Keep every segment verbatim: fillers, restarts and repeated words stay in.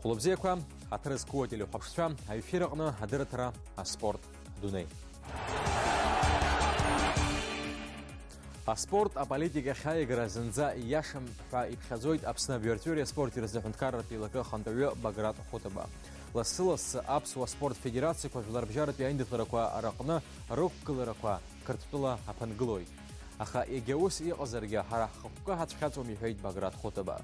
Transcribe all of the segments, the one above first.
Хәлыбзиақәа, ҳаҭыр зқәу ателехәаԥшцәа, аефир аҟны адырраҭара «Аспорт адунеи». Аспорт аполитика ахьааигара зынӡа ииашам ҳәа иԥхьаӡоит Аԥсны абиуарҵәыреи аспорти рзы аҳәынҭқарратә еилакы ахантәаҩы Баграт Хәытаба. Лассы-лассы аԥсуа спорт федерациақәа жәларбжьаратәи аиндаҭларақәа рыҟны рықәгыларақәа Қырҭтәыла аԥынгылоит. Аха егьа ус иҟазаргьы, ҳара ҳхықәкы ҳацәхьаҵуам, иҳәеит Баграт Хәытаба.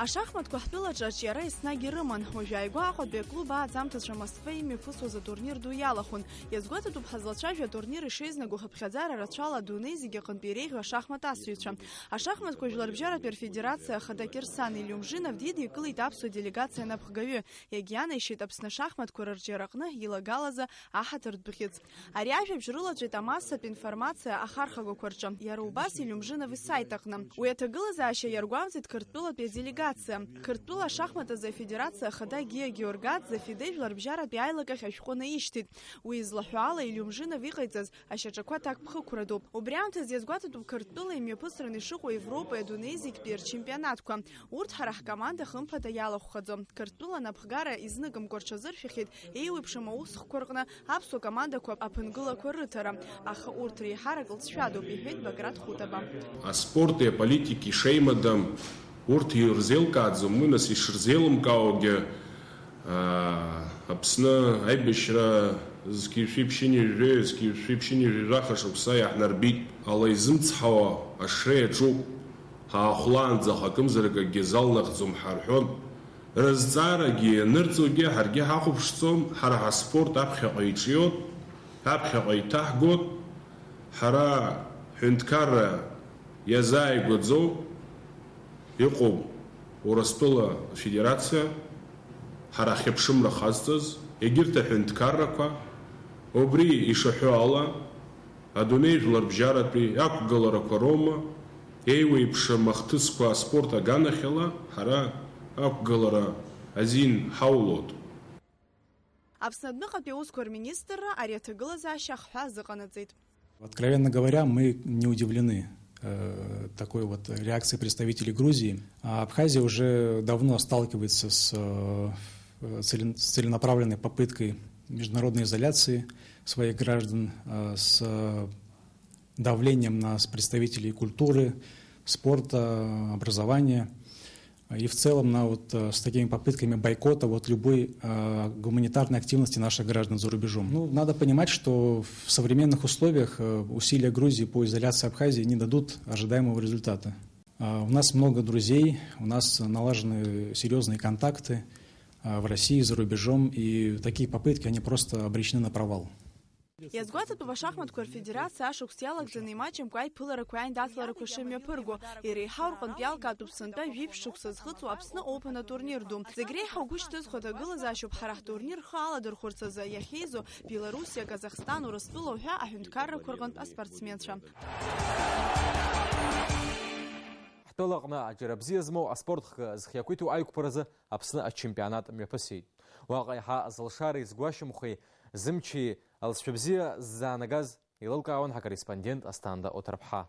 Ашахматқәа ҳтәылаҿы аҿиара еснагь ирыман. Уажә ааигәа Аҟәатәи аклуб ааӡамҭацәа Москва имҩаԥысуаз атурнир ду иалахәын. Иазгәаҭатәуп ҳазлацәажәо атурнир ишеизнагоу ҳаԥхьаӡара рацәала адунеи зегьы аҟынтә иреиӷьу ашахмат асыҩцәа. Ашахматқәа жәларбжьаратәи рфедерациа ахада Кирсан Илиумжинов дидикылеит аԥсуа делегациа анапхгаҩы. Иагьианаишьеит Аԥсны ашахматқәа рырҿиараҟны илагалазы аҳаҭыртә бӷьыц. Ари ажәабжь рылаҵәеит амассатә информациа ахархәагақәа рҿы, иара убас Илиумжинов исайт аҟны. Уи аҭагылазаашьа иаргәамҵит Қырҭтәылатәи аделегациа. Қырҭтәыла ашахмат азы афедерациа ахада Гиа Георгадзе ФИДЕ жәларбжьаратәи аилакахь ашәҟәы наишьҭит. Уи излаҳәо ала, Илиумжинов иҟаиҵаз ашьаҿақәа ҭакԥхықәра дуп. Убри аамҭаз иазгәаҭатәуп Қырҭтәыла имҩаԥысран ишыҟоу Европеи адунеи зегьтәи рчемпионатқәа. Урҭ ҳара ҳкоманда хымԥада иалахәхаӡом. Қырҭтәыла напхгара изныкымкәа рҽазыршәахьеит еиуеиԥшым аусхқәа рҟны аԥсуа командақәа аԥынгылақәа рыҭара, аха урҭ реиҳарак лҵшәадоуп, иҳәеит Баграт Хәытаба. Аспорти аполитики шеимадам урҭ ирзеилкааӡом, уи нас ишырзеилымкаауагьы, аа, Аԥсны аибашьра зқьи жәшәи ԥшьынҩажәи, зқьи жәшәи ԥшьынҩажәи жәаха шықәса иаҳнарбеит. Ала изымцҳауа ашра иаҿуп, ҳаахәлаанӡа акымзарак акгьы залнахӡом ҳарҳәон. Рызҵаарагьы ианырҵогьы ҳаргьы ҳахәаԥшӡом, ҳара ҳаспорт аԥхьаҟа иҿиоит, аԥхьаҟа иҭаҳгоит, ҳара ҳҳәынҭқарра иазааигәаӡоу иҟоуп Урыстәыла Афедерациа, ҳара ахьыԥшымра хазҵаз, егьырҭ аҳәынҭқаррақәа, убри ишаҳәо ала, адунеи жәларбжьаратәи ақәгыларақәа роума, еиуеиԥшым ахҭысқәа аспорт аганахьала ҳара ақәгылара азин ҳаулоит. Аԥсны адәныҟатәи аусқәа рминистрра ари аҭагылазаашьа ахҳәаа азыҟанаҵеит. Откровенно говоря, мы не удивлены, э, такой вот реакцией представителей Грузии. А Абхазия уже давно сталкивается с, э, целен-, с целенаправленной попыткой международной изоляции своих граждан, э, с давлением на с-, представителей культуры, спорта, образования и в целом на вот, э, с такими попытками бойкота вот любой, э, гуманитарной активности наших граждан за рубежом. Ну, надо понимать, что в современных условиях, э, усилия Грузии по изоляции Абхазии не дадут ожидаемого результата. А, у нас много друзей, у нас налажены серьёзные контакты, а, в России, за рубежом, и такие попытки, они просто обречены на провал. Иазгәаҭатәуп ашахматқәа рфедерациа ашықәс иалагӡаны имаҷымкәа аиԥыларақәеи аиндаҭларақәеи шымҩаԥырго. Иреиҳау рҟынтә иалкаатәуп сынтәа жәиԥшь шықәса зхыҵуа Аԥсны Open атурнир ду. Зегь реиҳа угәы шьҭызхуа ҭагылазаашьоуп ҳара ҳтурнир рхы аладырхәырц азы иахьеизо Белоруссиа, Казахстан, Урыстәыла уҳәа аҳәынҭқаррақәа рҟынтә аспортсменцәа. Ҳтәылаҟны аҿиара бзиа змоу аспорт хкы зхы иақәиҭу аиқәԥаразы Аԥсны ачемпионат мҩаԥысит. Уаҟа иаҳа зылшареи згәашьамхеи, зымчи, лҵшәа бзиа ззаанагаз еилылкаауан ҳакорреспондент Асҭанда Оҭарԥҳа.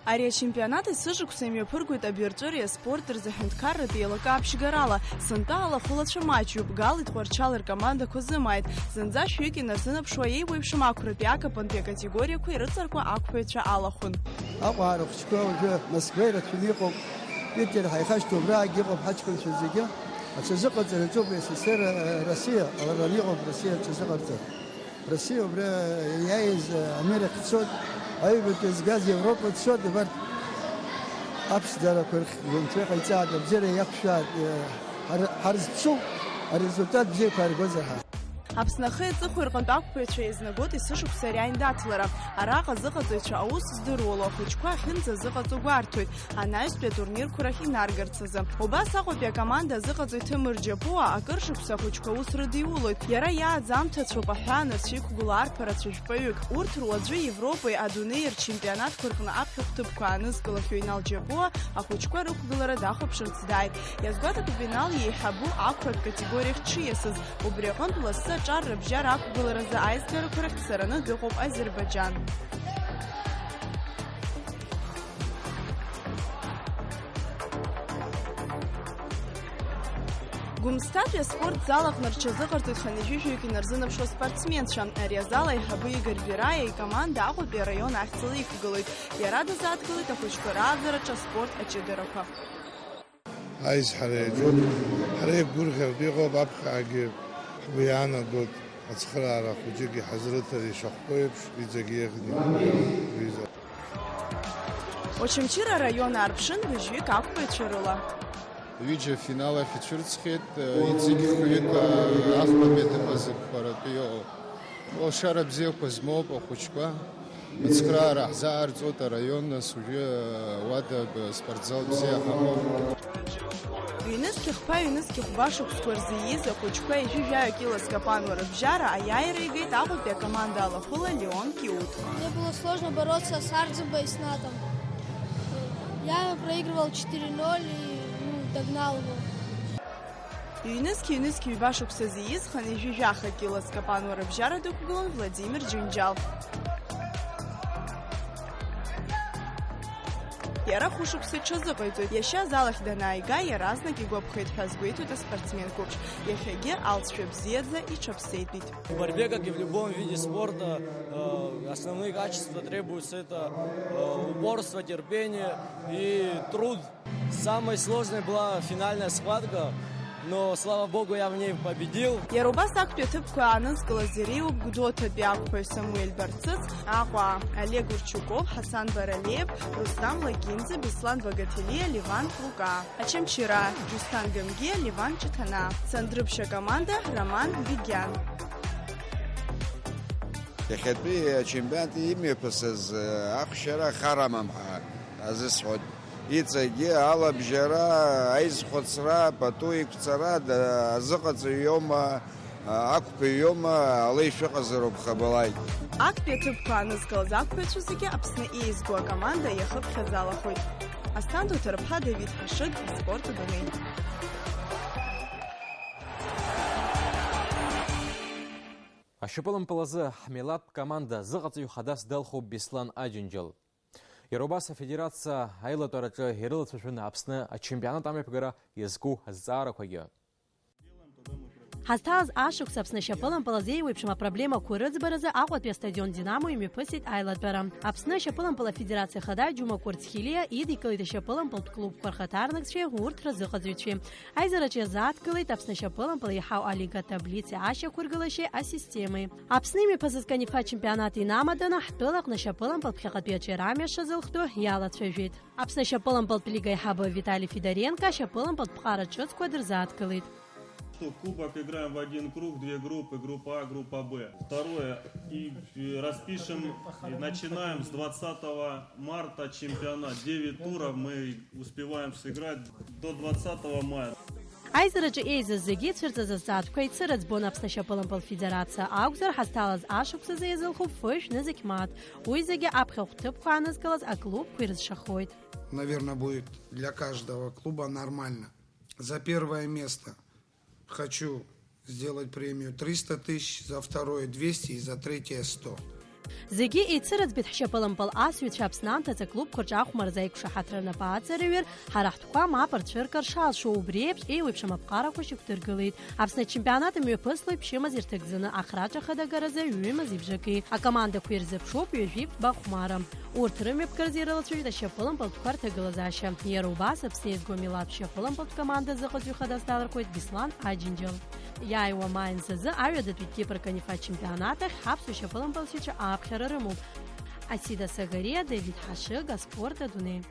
Ари ачемпионат есышықәса имҩаԥыргоит абиуарҵәыреи аспорти рзы аҳәынҭқарратә еилакы аԥшьгарала. Сынтәа алахәылацәа маҷҩуп, Галеи Тҟәарчали ркомандақәа зымааит. Зынӡа шәҩык инарзынаԥшуа еиуеиԥшым ақәратәи акапантәи акатегориақәа ирыҵаркуа ақәԥаҩцәа алахәын. Аҟәа аарахәыҷқәа уажәы Москва ирацәаны иҟоуп, Питер ҳаихашҭуа убраагьы иҟоуп ҳаҷкәынцәа зегьы. Аҽазыҟаҵараҿоуп С С С Р, Россиа, ҟалараны иҟоуп Россиа аҽазыҟарҵар. Россиа убра иааиз Америка дцоит, аҩбатәи згаз Европа дцоит, абарҭ аԥшӡарақәа рхь зынцәа иҟаиҵааит, абзиара иақәшәааит, ҳар-, ҳарзцуп, арезультат бзиақәа ааргозар ҳәа. Аԥсны ахи аҵыхәеи рҟынтә ақәԥаҩцәа еизнагоит есышықәса ари аиндаҭлара. Араҟа азыҟаҵаҩцәа аус здыруало ахәыҷқәа ахьынӡазыҟаҵо гәарҭоит. Анаҩстәи атурнирқәа рахь инаргарц азы. Убас Аҟәатәи акоманда азыҟаҵаҩ Ҭемыр Џьапуа акыр шықәса ахәыҷқәа аус рыдиулоит. Иара иааӡамҭацәоуп аҳәаа анырцә иқәгылоу арԥарацәа жәпаҩык. Урҭ руаӡәы Европеи адунеи рчемпионатқәа рҟны аԥхьахә ҭыԥқәа аанызкылахьоу Инал Џьапуа ахәыҷқәа рықәгылара дахәаԥшырц дааит. Иазгәаҭатәуп Инал иеиҳабу ақәратә категориахь дшиасыз. Убри аҟынтә лассы аҿар рыбжьара ақәгыларазы аизгарақәа рахь дцараны дыҟоуп Азербаиџьан. Гәымсҭатәи аспорт зал аҟны рҽазыҟарҵоит хынҩажәи жәаҩык инарзынаԥшуа спортсменцәа. Ари азал аиҳабы Игорь Бираиа икоманда Аҟәатәи араион ахьӡала иқәгылоит. Иара дазааҭгылеит ахәыҷқәа рааӡараҿы аспорт аҷыдарақәа. Аизҳара иаҿуп. Ҳара иаҳгәырӷьартә иҟоуп, аԥхьагьы ҳгәы иаанагоит ацхыраара хәыҷык иҳазрыҭар ишахәҭоу еиԥш, иҵегь еиӷьны иҩыза. Очамчыра араион аарԥшын быжьҩык ақәԥаҩцәа рыла. Ҩыџьа афинал ахь ицәырҵхьеит, иҵегь хҩык, афбатәи атәыпа зықәԥаратәы иҟоуп. Лшара бзиақәа змоуп ахәыҷқәа. Ацхыраара ҳзааирҵоит араион, нас уажәы ауада б-, спортзал бзиа ҳамоуп. Ҩнызқь хԥа, ҩнызқь хәба шықәсқәа рзы ииз ахәыҷқәа ҩажәи жәаҩа кьыла скапануа рыбжьара аиааира игеит Аҟәатәи акоманда алахәыла Леон Киут. Мне было сложно бороться с Арӡынбеи Снатом. Я проигрывал четыре ноль и, ну, догнал его. Ҩнызқь, ҩнызқь ҩба шықәсазы ииз хынҩажәи жәаха кьыла скапануа рыбжьара дықәгылон Владимир Џьынџьал. Иара хәышықәса иҽазыҟаиҵоит. Иашьа азал ахь данааига, иаразнак игәаԥхеит ҳәа азгәеиҭоит аспортсмен қәыԥш. Иахьагьы алҵшәа бзиаӡа иҽаԥсеитәит. В борьбе, как и в любом виде спорта, э, основные качества требуются, это, э, упорство, терпение и труд. Самой сложной была финальная схватка, но, слава богу, я в ней победил. Иара убас актәи аҭыԥқәа аанызкылаз иреиуоуп Гәдоуҭатәи ақәԥаҩ Самуель Барцыц, Аҟәа Олег Урчуков, Ҳасан Баралиев, Рустам Лагинӡа, Беслан Багателиа, Леван Лука, Очамчыра, Џьусҭан Гамгиа, Леван Ҷыҭанаа, Цандрыԥшь акоманда, Роман Бегиан. Иахьатәи ачемпионат имҩаԥысыз ахәшьара хар амам ҳәа азысҳәоит. Иҵегьы алабжьара, аизхәыцра, пату еиқәҵара, да-, азыҟаҵаҩ иоума, ақәԥаҩ иоума, ала ишәыҟазароуп, хабалааит. Актәи аҭыԥқәа аанызкылаз ақәԥаҩцәа зегьы Аԥсны еизго акоманда иахыԥхьаӡа алахәит. Асҭанда Ҭарԥҳа, Давид Ҳашыг, аспорт адунеи. Ашьапылампыл азы ҳмилаҭтә команда зыҟаҵаҩ хадас далхуп Беслан Аџьынџьал. Иара убас афедерациа аилатәараҿы ирылацәажәон Аԥсны ачемпионат амҩаԥгара иазку азҵаарақәагьы. Ҳазҭалаз ашықәс Аԥсны ашьапылампыл азы еиуеиԥшым апроблемақәа рыӡбаразы Аҟәатәи астадион Динамо имҩаԥысит аилатәара. Аԥсны ашьапылампыл афедерациа ахада Џьума Кәырцхелиа идикылеит ашьапылампылтә клубқәа рхаҭарнакцәеи урҭ рзыҟаҵаҩцәеи. Аизараҿы иазааҭгылеит Аԥсны ашьапылампыл иаҳау алига атаблицеи ашьақәыргылашьеи асистемеи. Аԥсны имҩаԥысыз Канифа ачемпионат инамаданы ҳтәылаҟны ашьапылампыл ԥхьаҟатәи аҿиара амҩа шазылхтәу иалацәажәеит. Аԥсны ашьапылампылтә лига аиҳабы Витали Федоренко ашьапылампылтә ԥҟара ҿыцқәа дырзааҭгылеит. Что кубок играем в один круг, две группы, группа А, группа Б. Второе, и, и распишем, и начинаем с двадцатого марта чемпионат. Девять туров мы успеваем сыграть до двадцатого мая. Аизараҿы еизаз зегьы ицәырҵыз азҵаатәқәа ицырыӡбон Аԥсны ашьапылампыл федерациа акәзар, ҳазҭалаз ашықәсазы иазылхуп фышә нызқь мааҭ. Уи зегьы аԥхьахә ҭыԥқәа аанызкылаз аклубқәа ирызшахоит. Наверное, будет для каждого клуба нормально. За первое место хочу сделать премию триста тысяч, за второе двести и за третье сто. Зегьы еицырыӡбеит ҳшьапылампыл асҩцәа Аԥсны аамҭазы аклубқәа рҿы ахәмарра аиқәшаҳаҭра рнапы аҵарҩыр, ҳара ҳтәқәа мап рцәыркыр шалшо, убри еиԥш еиуеиԥшым аԥҟарақәа шьақәдыргылеит. Аԥсны ачемпионат имҩаԥыслоит ԥшьымаз ирҭагӡаны ахраҿа хадагаразы ҩымыз ибжаки. Акомандақәа ирзыԥшуп ҩажәи ԥба хәмара. Урҭ рымҩаԥгаразы ирылацәажәеит ашьапылампылтәқәа рҭагылазаашьа. Иара убас Аԥсны иазго амилаҭтә шьапылампылтә команда зыҟаҵаҩ хадас далырхуеит Беслан Аџьынџьал. Иааиуа маи азы аҩадатәи Кипр Канифа ачемпионат ахь ҳаԥсуа шьапылампылсҩцәа ааԥхьара рымоуп. Асида Сагариа, Давид Ҳашыг, аспорт адунеи.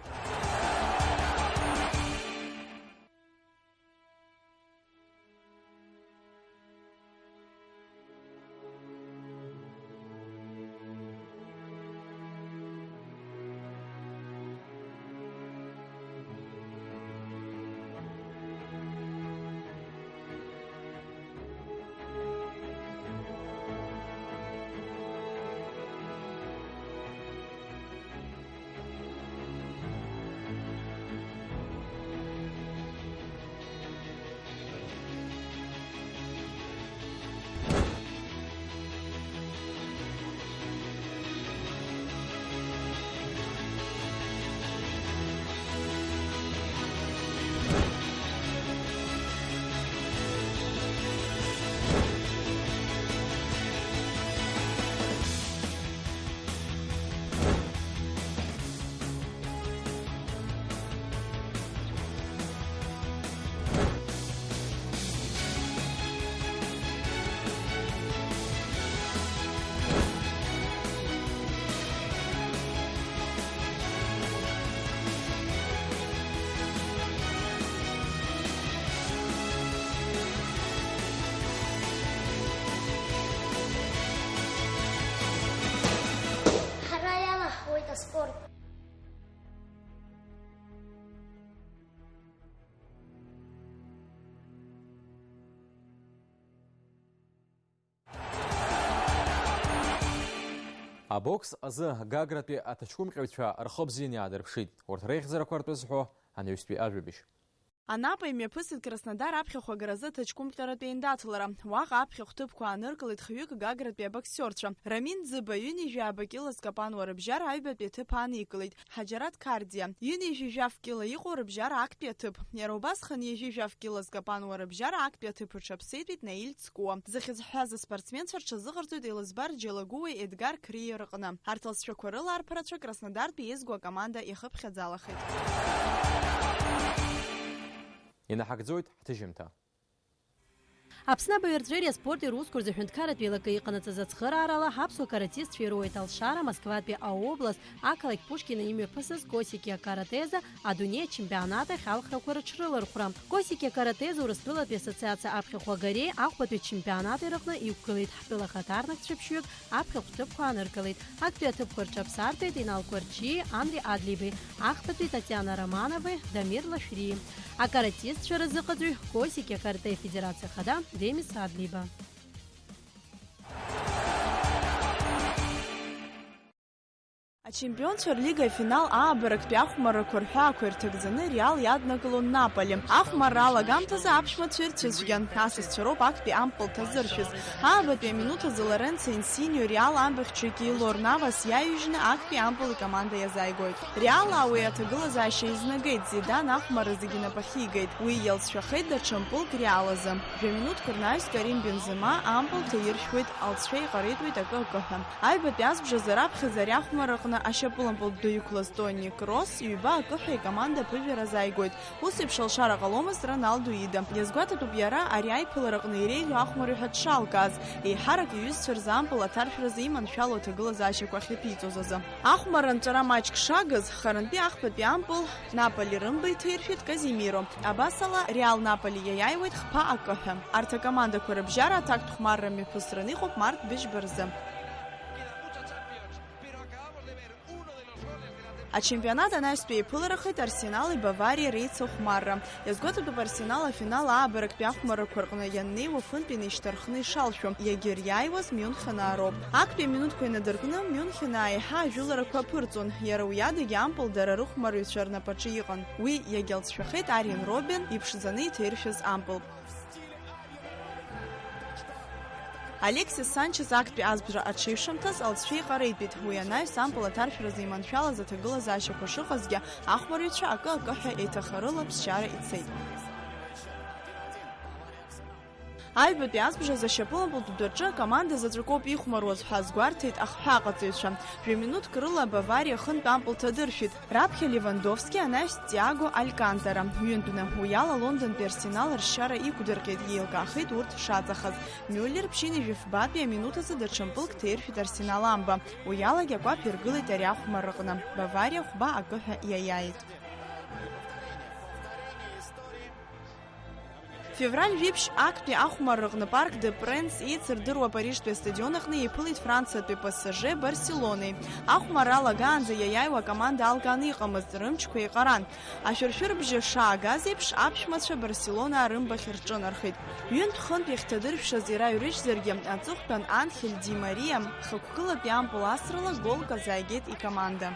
Абокс азы Гагратәи аҭаҷкәымҟьаҩцәа рхы бзианы иаадырԥшит. Урҭ реихьӡарақәа ртәы зҳәо анаҩстәи ажәабжь. Анапа имҩаԥысит Краснодар аԥхьахә агаразы аҭаҷкәымҟьаратә еиндаҭлара. Уаҟа аԥхьахә ҭыԥқәа ааныркылеит хҩык Гагратәи абоксиорцәа. Рамин Ӡыба ҩынҩажәи жәаба кьыла зкапануа рыбжьара аҩбатәи аҭыԥ ааникылеит. Ҳаџьараҭ Қардиа ҩынҩажәи жәаф кьыла иҟоу рыбжьара актәи аҭыԥ. Иара убасҟан ҩажәи жәаф кьыла зкапануа рыбжьара актәи аҭыԥ рҽаԥсеитәит Наиль Цкуа. Зыхьӡ ҳҳәаз аспортсмен рҽазыҟарҵоит Елызбар Џьалагәуеи Едгар Қриеи рҟны. Арҭ алҵшәақәа рыла арԥарацәа Краснодартәи еизго акоманда иахыԥхьаӡалахеит. Инаҳагӡоит ҳҭыжьымҭа. Аԥсны абаҩрҵәыреи аспорти русқәа рзы ҳәынҭқарратә еилакы иҟанаҵаз ацхыраарала, аԥсуа каратистцәа ироуеит алшара Москватәи аобласт ақалақь Пушкина имҩаԥысыз Косики акаратэзы адунеи ачемпионат ахь алхрақәа рыҽрылархәра. Косики акаратэзы Урыстәылатәи ассоциациа аԥхьахә агареи ахәбатәи ачемпионати рыҟны иқәгылеит ҳтәыла хаҭарнакцәа ԥшьҩык аԥхьахә ҭыԥқәа ааныркылеит. Актәи аҭыԥқәа рҿы аԥсаартәи Инал Кәарчиеи Анри Адлибеи, ахԥатәи Татиана Романовеи Дамир Лашәриеи, акаратистцәа рзыҟаҵаҩ Косики акаратэ афедерациа ахада Демис Адлиба. Ачемпионцәа рлига афинал аабарактәи ахәмаррақәа рҳәаақәа ирҭагӡаны Реал иаднакылон Наполи. Ахәмарра алагамҭазы аԥшәмацәа ирцәыцәгьан, асасцәа роуп актәи ампыл ҭазыршәыз. Аабатәи аминуҭ азы Лоренцо Инсинио Реал амбахьчаҩ Кейлор Навас иаҩыжьны актәи ампыл икоманда иазааигоит. Реал уи аҭагылазаашьа изнагеит, Зидан ахәмарра зегьы инапахьигеит. Уи иалҵшәахеит даҽа мпылк Реал азы. Жәа минуҭк рнаҩс Карим Бензема ампыл ҭаиршәуеит, алҵшәа иҟаритәуеит акы-акы ҳәа. Аҩбатәи азбжазы раԥхьаӡа ари ахәмарраҟны ашьапылампылтә ду иқәлаз Тони Кросс ҩба акы ҳәа икоманда аԥыжәара азааигоит. Ус еиԥш алшара ҟаломызт Роналду ида. Иазгәаҭатәуп иара ари аиԥылараҟны иреиӷьу ахәмарҩ ҳәа дшалкааз, еиҳарак иҩызцәа рзы ампыл аҭаршәразы иманшәалоу аҭагылазаашьақәа ахьаԥиҵоз азы. Ахәмарра анҵәара маҷк шагыз, харантәи ахԥатәи ампыл Наполи рымба иҭаиршәит Казимиро. Абасала, Реал Наполи иаиааиуеит хԥа акы ҳәа. Арҭ акомандақәа рыбжьара аҭактә хәмарра мҩаԥысраны иҟоуп март быжьба рзы. Ачемпионат анаҩстәи еиԥыларахеит Арсенали Бавариа реицыхәмарра. Иазгәаҭатәуп Арсенал афинал аабарактәи ахәмаррақәа рҟны ианнеиуа фынтә инеишьҭарххны ишалшәо, иагьыриааиуаз Мюнхенаа роуп. Актәи аминуҭқәа инадыркны, Мюнхенаа еиҳа ажәыларақәа аԥырҵон, иара уи адагьы ампыл дара рыхәмарҩцәа рнапаҿы иҟан. Уи иагьалҵшәахеит Арjen Роббен иԥшӡаны иҭаиршәыз ампыл. Алексис Санчес актәи азбжа аҽеиҩшамҭаз алҵшәа иҟареитәит, уи анаҩс ампыл аҭаршәразы иманшәалаз аҭагылазаашьақәа шыҟазгьы, ахәмарҩцәа акы-акы ҳәа еиҭахарыла ԥсшьара ицеит. Аҩбатәи азбжазы ашьапылампылтә дәаҿы акоманда заҵәыкоуп ихәмаруаз ҳәа азгәарҭеит ахҳәааҟаҵаҩцәа. Жәа минуҭк рыла Бавариа хынтә ампыл ҭадыршәит. Раԥхьа Левандовски, анаҩс Тиаго Алькантара. Ҩынтәны, уи ала Лондонтәи Арсенал ршьара иқәдырҟьеит, еилкаахеит урҭ шаҵахаз. Мюллер ԥшьынҩажәи фбатәи аминуҭ азы даҽа мпылк ҭаиршәит Арсенал амба. Уи алагьы акәаԥ иргылеит ари ахәмарраҟны. Бавариа хәба акы ҳәа иаиааит. Февраль жәиԥшь актәи ахәмарраҟны Парк де Пренс еицырдыруа Парижтәи астадион аҟны иԥылеит Франциатәи П С Ж Барселонеи. Ахәмарра алагаанӡа иаиааиуа акоманда алкааны иҟамызт, рымчқәа еиҟаран. Ашәыршәырбжьы шаагаз еиԥш, аԥшәмацәа Барселонаа рымбахь рҿынархеит. Ҩынтә-хынтә иахьҭадыршәшаз ираҩрыжьзаргьы, аҵыхәтәан Анхель Ди Мариа хықәкылатәи ампыл асрала голк азааигеит икоманда.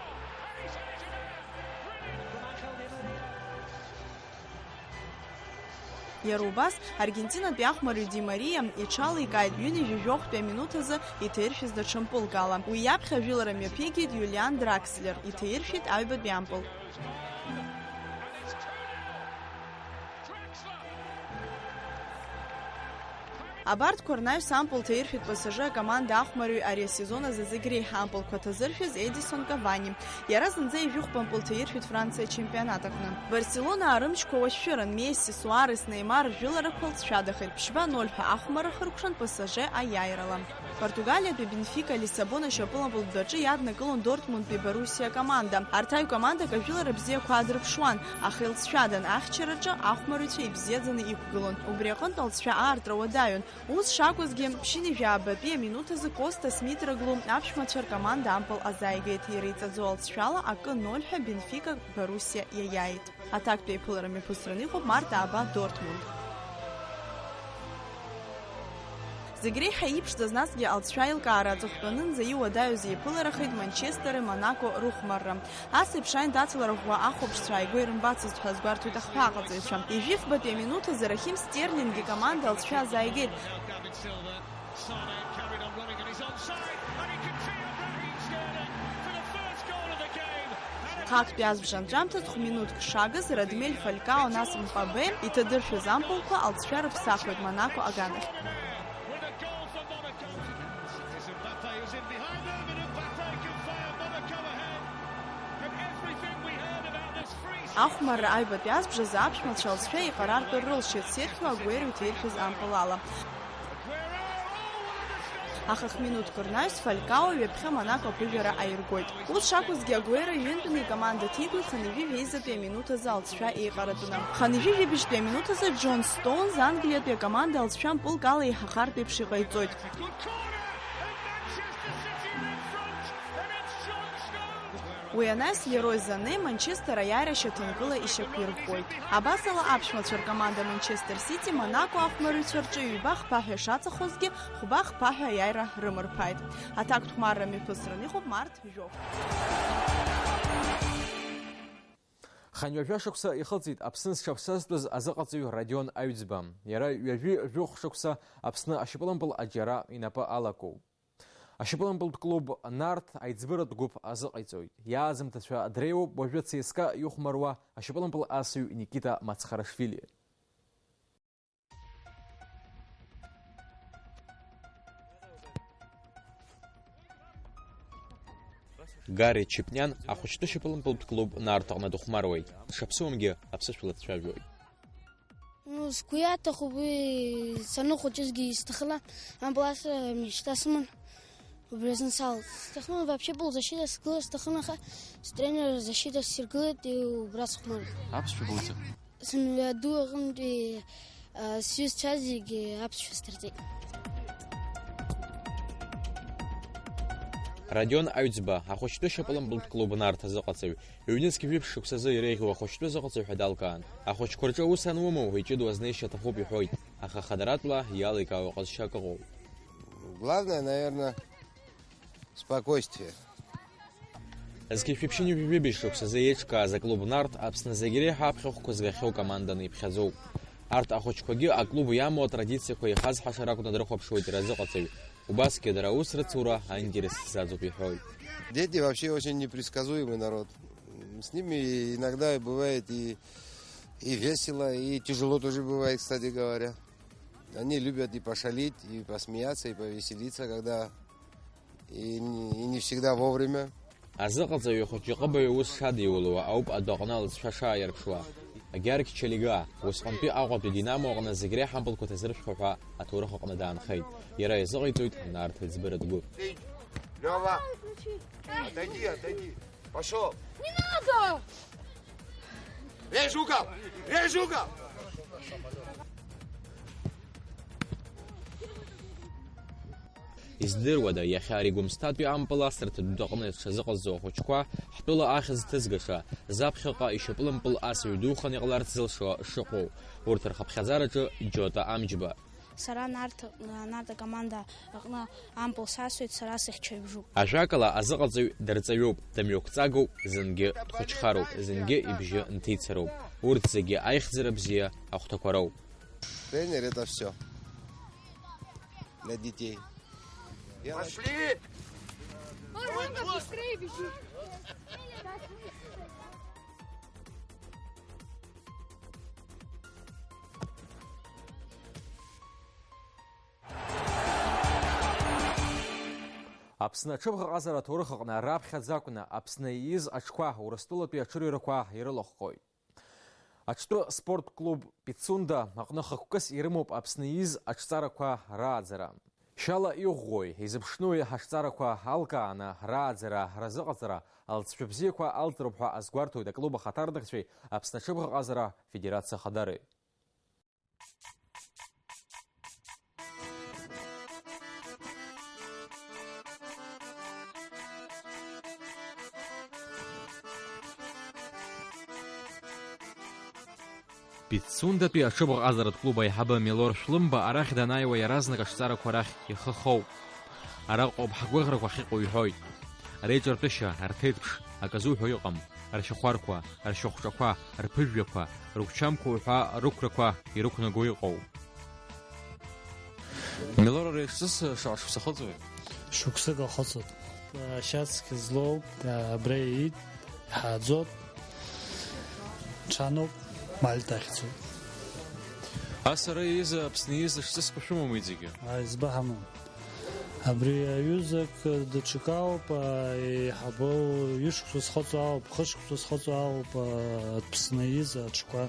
Иара убас, аргентинатәи ахәмарҩ Ди Мариа иҽаликааит ҩынҩажәи жәохәтәи аминуҭ азы иҭаиршәыз даҽа мпылк ала. Уи иаԥхьа ажәылара мҩаԥигеит Иулиан Дракслер, иҭаиршәит аҩбатәи ампыл. Абарҭқәа рнаҩс ампыл ҭаиршәит П С Ж акоманда ахәмарҩы ари асезон азы зегь реиҳа ампылқәа ҭазыршәыз Едисон Кавани. Иара зынӡа ҩажәи хәба мпыл ҭаиршәит Франциа ачемпионат аҟны. Барселонаа рымчқәа уашәшәыран, Месси, Суарес, Неймар ржәыларақәа лҵшәадахеит, ԥшьба ноль ҳәа ахәмарра хыркәшан П С Ж аиааирала. Португалиатәи Бенфика Лиссабон ашьапылампылтә дәаҿы иаднакылон Дортмундтәи Боруссиа акоманда. Арҭ аҩ командак ажәылара бзиақәа аадырԥшуан, аха илҵшәадан, ахьчараҿы ахәмарҩцәа ибзиаӡаны иқәгылон. Убри аҟынтә алҵшәа аартра уадаҩын. Ус шакәызгьы, ԥшьынҩажәи жәабатәи аминуҭ азы Костас Митроглу аԥшәмацәа ркоманда ампыл азааигеит, иара иҵаӡоу алҵшәала акы ноль ҳәа Бенфика Боруссиа иаиааит. Аҭактәи аиԥылара мҩаԥысраны иҟоуп Март ааба Дортмунд. Зегь реиҳа иԥшӡаз насгьы алҵшәа аилкаара аҵыхәтәанынӡа иуадаҩыз еиԥыларахеит Манчестери Монако рыхәмарра. Ас еиԥш аиндаҭлара ӷәӷәа ахәаԥшцәа ааигәа ирымбацызт ҳәа азгәарҭоит ахԥа аҟаҵаҩцәа. Ижәифбатәи аминуҭ азы Рахим Стерлинг икоманда алҵшәа азааигеит. Хактәи азбжа анҵәамҭаз хә-минуҭк шагыз, Радмель Фалькао, нас Мбаппе иҭадыршәыз ампылқәа алҵшәа рыԥсахуеит Монако аганахь. Ахәмарра аҩбатәи азбжазы аԥшәмацәа алҵшәа еиҟарартә рылшеит, сеҭ Агуеро иҭаиршәыз ампыл ала. Аха хә-минуҭк рнаҩс Фалькао ҩаԥхьа Монако аԥыжәара аиргоит. Ус шакәызгьы, Агуеро ҩынтәны икоманда ҭигоит хынҩажәи жәеизатәи аминуҭ азы алҵшәа еиҟаратәны. Хынҩажәи жәибжьтәи аминуҭ азы Джон Стоунс Англиатәи акоманда алҵшәа мпылк ала еиҳахартә еиԥш иҟаиҵоит. Уи анаҩс Лерой Сане Манчестер аиааира шьаҭанкыла ишьақәирӷәӷәоит. Абасала аԥшәмацәа ркоманда Манчестер Сити Монако ахәмарыҩцәа рҿы ҩба хԥа ҳәа ишаҵахозгьы, хәба хԥа ҳәа аиааира рымырԥааит. Аҭактә хәмарра мҩаԥысран иҟоуп март жәохә. Хынҩажәа шықәса ихыҵит Аԥсны зҽаԥсазтәыз азыҟаҵаҩ Родион Аҩӡба. Иара ҩажәи жәохә шықәса Аԥсны ашьапылампыл аџьара инапы алакуп. Ашьапылампылтә клуб Нарҭ аиҵбыратә гәыԥ азыҟаиҵоит. Иаазымҭацәа дреиуоуп уажәы ЦСКА ихәмаруа ашьапылампыл асыҩ Никита Мацхарашвили. Гарри Чепниан ахәыҷтәы шьапылампылтә клуб Нарҭ аҟны дыхәмаруеит. Дшаԥсыуамгьы аԥсышәала дцәажәоит. Ну, сгәы иаҭахуп уи саныхәыҷызгьы исҭахын, ампыл ас мечта сыман, убри азын салт. Сҭахын вообще полузащита сгылар сҭахын, аха стренер защита сиргылеит, и убра сыхәмарит. Аԥсшәа буӡам. Сымҩаду аҟынтәи, а, сҩызцәа зегьы аԥсшәа сдырҵеит. Родион Аҩӡба, ахәыҷтәы шьапылампылтә клуб Нарҭ азыҟаҵаҩ, ҩнызқь жәиԥшь шықәсазы иреиӷьу ахәыҷтәы азыҟаҵаҩ ҳәа далкаан. Ахәыҷқәа рҿы аус анумоу, иҷыдоу азнеишьа аҭахуп иҳәоит, аха хадаратәла иаликаауа ҟазшьак ыҟоуп. Главное, наверное, спокойствие. Зқьи жәшәи ԥшьынҩажәи жәибжь шықәсазы еиҿкааз аклуб Нарҭ Аԥсны зегь реиҳа аԥхьахәқәа згахьоу команданы иԥхьаӡоуп. Арҭ ахәыҷқәагьы аклуб иамоу атрадициақәа ихазҳаша ракәны дрыхәаԥшуеит иразыҟаҵаҩ. Убасгьы дара аус рыцура аинтерес заҵоуп иҳәоит. Дети вообще очень непредсказуемый народ. С ними иногда бывает и, и весело, и тяжело тоже бывает, кстати говоря. Они любят и пошалить, и посмеяться, и повеселиться, когда и не, и не всегда вовремя. Азыҟаҵаҩ ихәыҷы иҟыбаҩ аус шадиулауа ауп адәаҟны алҵшәа шааирԥшуа. Георги Чалига, усҟантәи Аҟәатәи Динамо аҟны зегь реиҳа ампылқәа ҭазыршәхьоу ҳәа аҭоурых аҟны даанхеит. Иара иазыҟаиҵоит Нарҭ аиҵбыратә гәыԥ. Лёва! Отойди, отойди! Пошёл! Не надо! Режь угол! Режь угол! Издыруада, иахьа ари Гәымсҭатәи ампыл асырҭ дәаҟны дшазыҟазҵо ахәыҷқәа, ҳтәыла ахьӡ ҭызгаша, заԥхьаҟа ишьапылампыл асыҩ духаны иҟаларц зылшо шыҟоу, урҭ рхыԥхьаӡараҿы Џьота Амџьба. Сара Нарҭ, Нарҭ акоманда аҟны ампыл сасуеит, сара сыхьчаҩ бжуп. Ажәакала, азыҟаҵаҩ дырҵаҩуп, дымҩақәҵагоуп, зынгьы дхәыҷхароуп, зынгьы ибжьы нҭицароуп. Урҭ зегьы аихьӡара бзиа ахәҭақәа роуп. Тренер — это всё для детей. Пошли! Ой, Ванька, быстрее бежи! Аԥсны аҽыбӷаҟазара аҭоурых аҟны раԥхьаӡа акәны Аԥсны ииз аҽқәа Урыстәылатәи аҽырҩрақәа ирылахәхоит. Аҽтәы спорт клуб Пицунда аҟны хықәкыс ирымоуп Аԥсны ииз аҽҵарақәа рааӡара. Шьала иӷәӷәои, изыԥшноуи ҳаҽҵарақәа алкааны рааӡара, разыҟаҵара, алҵшәа бзиақәа алҵроуп ҳәа азгәарҭоит аклуб ахаҭарнакцәеи Аԥсны аҽыбӷаҟазара федерациа ахадареи. Пицундатәи аҽыбӷаҟазаратә клуб аиҳабы Милор Шәлымба арахь данааиуа иаразнак аҽҵарақәа рахь ихы хоуп. Араҟоуп ҳгәыӷрақәа ахьыҟоу иҳәоит. Реиҿартәышьа, рҭеиҭԥш, акы зуҳәо иҟам, ршьахәарқәа, ршьахәҿақәа, рԥыжәжәақәа, рыгәчамқәа уҳәа рықәрақәа ирықәнаго иҟоу. Милор, ари аҽҵыс шаҟа шықәса ахыҵуеит? Шықәсык ахыҵуеит. Ашьацқьа злоуп, абра иит, иҳааӡоит. Ҽаноуп, Мальта ахьцоит. Ас ара ииз, Аԥсны ииз аҽҵысқәа шәымоума иҵегьы? Аиҵбы ҳамам. Абри аҩызак даҽакы ауп, а, еиҳабы ҩышықәса зхыҵуа ауп, хышықәса зхыҵуа ауп, а, Аԥсны ииз аҽқәа.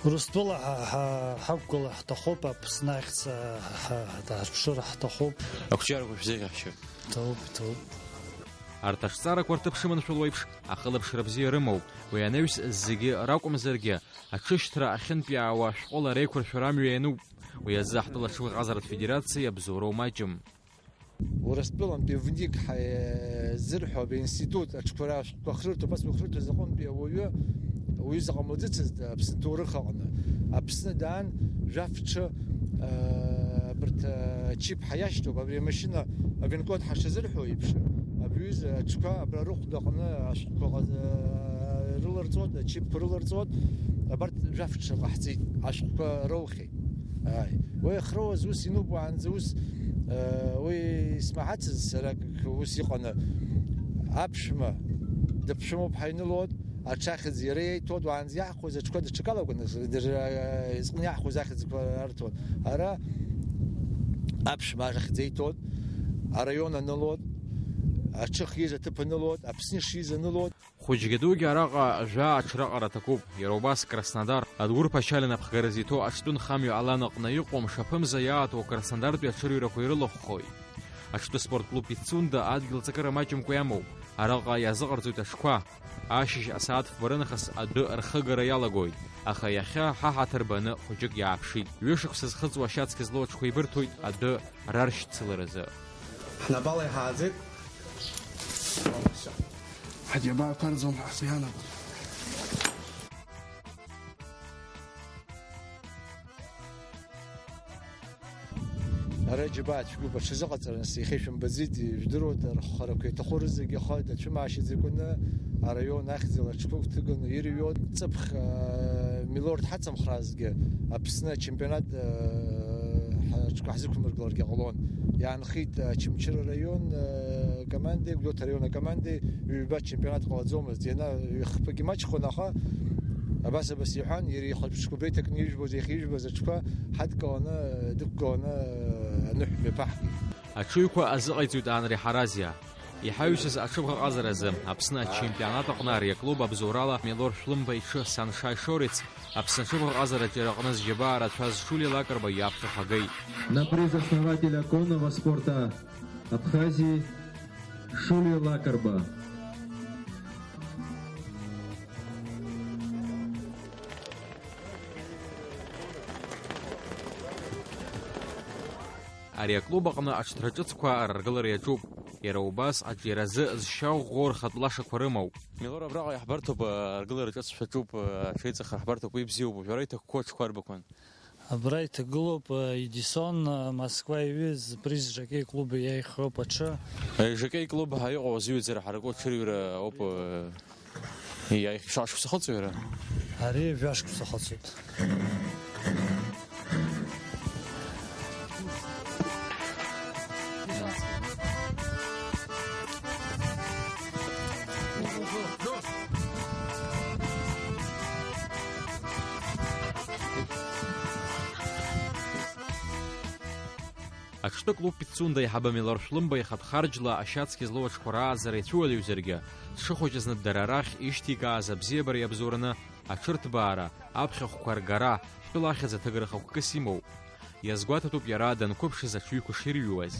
Урыстәыла ҳа, ҳа, ҳақәгыла ҳҭахуп, Аԥсны ахьӡ, ҳа, ҳа, ҳарԥшыр ҳҭахуп. Ақәҿиарақәа шәзеиӷьаҳшьоит. Иҭоуп, иҭоуп. Арҭ аҿҵарақәа рҭыԥ шыманшәалоу еиԥш, ахылаԥшра бзиа рымоуп. Уи анаҩс, зегьы ракәымзаргьы, аҽышьҭра ахьынтәиаауа ашәҟәыла реиқәыршәара амҩа иануп. Уи азы ҳтәыла аҽыбӷаҟазаратә федерациа иабзоуроу маҷым. Урыстәылантәи ВНИК ҳа-, зырҳәо аинститут аҽқәа рашәҟәқәа хрырҭоуп, ас уахрырҭоз аҟынтәи ауаҩы, уаҩы заҟа млаӡыцызт Аԥсны ҭоурых аҟны. Аԥсны даан, жәаф ҽы, э, абарҭ, э, чип ҳәа иашьҭоуп, абри амашьына, авинкод ҳашазырҳәо еиԥш, абри аҩыза аҽқәа абра рыхәда аҟны ашәҟәқәа ҟаз-, э, рыларҵоит, ачипқәа рыларҵоит, абарҭ жәаф ҽы ҟаҳҵеит, ашәҟәқәа роухьеит. Ааи. Уи ахроуаз ус инуп уаанӡа ус, э, уи смаҳацыз сара ус иҟаны. Аԥшәма дыԥшәмоуп ҳәа инылоит, аҽы ахьӡ иара иаиҭоит, уаанӡа иаҳхуаз аҽқәа даҽакалагәаны, дыр-, э, изҟны иаҳхуаз ахьӡқәа арҭон. Ара аԥшәма ахьӡ иаиҭоит, араион анылоит, аҽы ахьиз аҭыԥ анылоит, Аԥсны ишиз анылоит. Хәыҷгьы дугьы араҟа жәаа аҽраҟара аҭакуп, иара убас Краснодар, Адгәыр Ԥачалиа напхгара зиҭо аҽтәы нхамҩа Алан аҟны иҟоу мшаԥымза иаатуа Краснодартәи аҽырҩрақәа ирылахәхоит. Аҽтәы спорт клуб Пицунда адгьыл ҵакыра маҷымкәа иамоуп, араҟа иазыҟарҵоит аҽқәа. Ашьыжь асааҭ фба рынахыс адәы рхыгара иалагоит, аха иахьа ҳа ҳаҭыр баны хәыҷык иааԥшит. Ҩышықәса зхыҵуа ашьацқьа злоу аҽқәа еибырҭоит адәы раршьцыларазы. Ҳнапала иҳааӡеит. Ҳаџьабаа ԥарӡом ҳәа сианагоит. Ара џьабаа цәгьоуп, аҽазыҟаҵараны сеихьеишәымбаӡеит, ижәдыруада, рххарақәа иаҭаху рызегьы ахы дацәымаашьаӡакәаны араион ахьӡала аҽқәа гәҭыганы ирҩуан. Ҵыԥх, аа, милорд ҳацымхразгьы, Аԥсны ачемпионат, аа, ҳа-, аҽқәа ҳзықәмыргыларгьы ҟалон. Иаанхеит Очамчыра араион, аа, командеи, Гәдоуҭа араион акомандеи, ҩба чемпионат ҟалаӡомызт. Иана ихԥагьы маҷхон, аха абас-абас иҳәан, иара ихатә ҽқәа бреиҭакны ижәбоз, иахьижәбоз аҽқәа ҳадкыланы, дықәгыланы аныҳә мҩаԥаҳгеит. Аҽыҩқәа азыҟаиҵоит Анри Ҳаразиа. Иҳаҩсыз аҽыбӷаҟазаразы Аԥсны ачемпионат аҟны ари аклуб абзоурала Милор Шәлымба иҽы Саншай Шориц Аԥсны аҽыбӷаҟазаратә џьара аҟны зџьабаа рацәаз Шулиа Лакрба иаԥхьахәагеит. На приз основателя конного спорта Абхазии Шулиа Лакрба. Ари аклуб аҟны аҽҭра ҿыцқәа араргылара иаҿуп. Иара убас аҿиаразы зшьа ӷәӷәоу рхатә лашақәа рымоуп. Милор, абраҟа иаҳбарҭоуп, аргылара ҿыц шәаҿуп, аҽеиҵыхра ҳбарҭоуп, уи бзиоуп, уажәы ара иҭакқәоу аҽқәа арбақәан? Абра иҭагылоуп, Едисон, Москва иҩыз приз жокей клуб иаихьоуп аҽы. Жокей клуб ҳәа иҟоу азыҩаӡара ҳараку аҽырҩра ауп. Иааихьшашықәса хыҵуеи ара? Ари жәашықәса хыҵуеит. Аҽтәы клуб Пицунда аиҳабы Милор Шәлымба ихатә харџьла ашьацқьа злоу аҽқәа рааӡара ицәуадаҩзаргьы, дшыхәыҷыз дара рахь ишьҭикааз абзиабара иабзоураны аҽырҭбаара, аԥхьахәқәа ргара, ҳтәыла ахьӡ аҭыгара хықәкыс имоуп. Иазгәаҭатәуп иара данқәыԥшыз аҽыҩқәа ширҩуаз.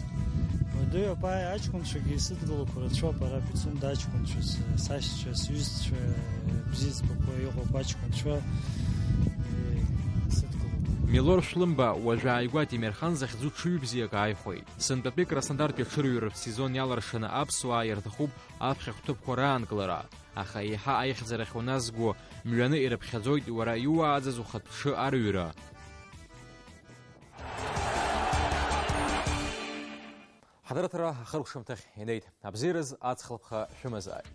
Уадаҩуп, ааи, аҷкәынцәагьы исыдгылақәа рацәоуп, ара Пицунда аҷкәынцәа, с-, сашьцәа, сҩызцәа, бзиа збақәа иҟоуп аҷкәынцәа, э, исыдгылоуп. Милор Шәлымба уажәы ааигәа Ҭемырхан захьӡу ҽыҩ бзиак ааихәеит. Сынтәатәи Краснодартәи аҽырҩратә сезон иалыршаны аԥсуаа ирҭахуп аԥхьахә ҭыԥқәа раанкылара, аха еиҳа аихьӡарахь уназго мҩаны ирыԥхьаӡоит уара иуааӡаз ухатә ҽы арҩра. Ҳадырраҭара ахыркәшамҭахь инеит. Абзиараз аҵхлыԥха шәымазааит.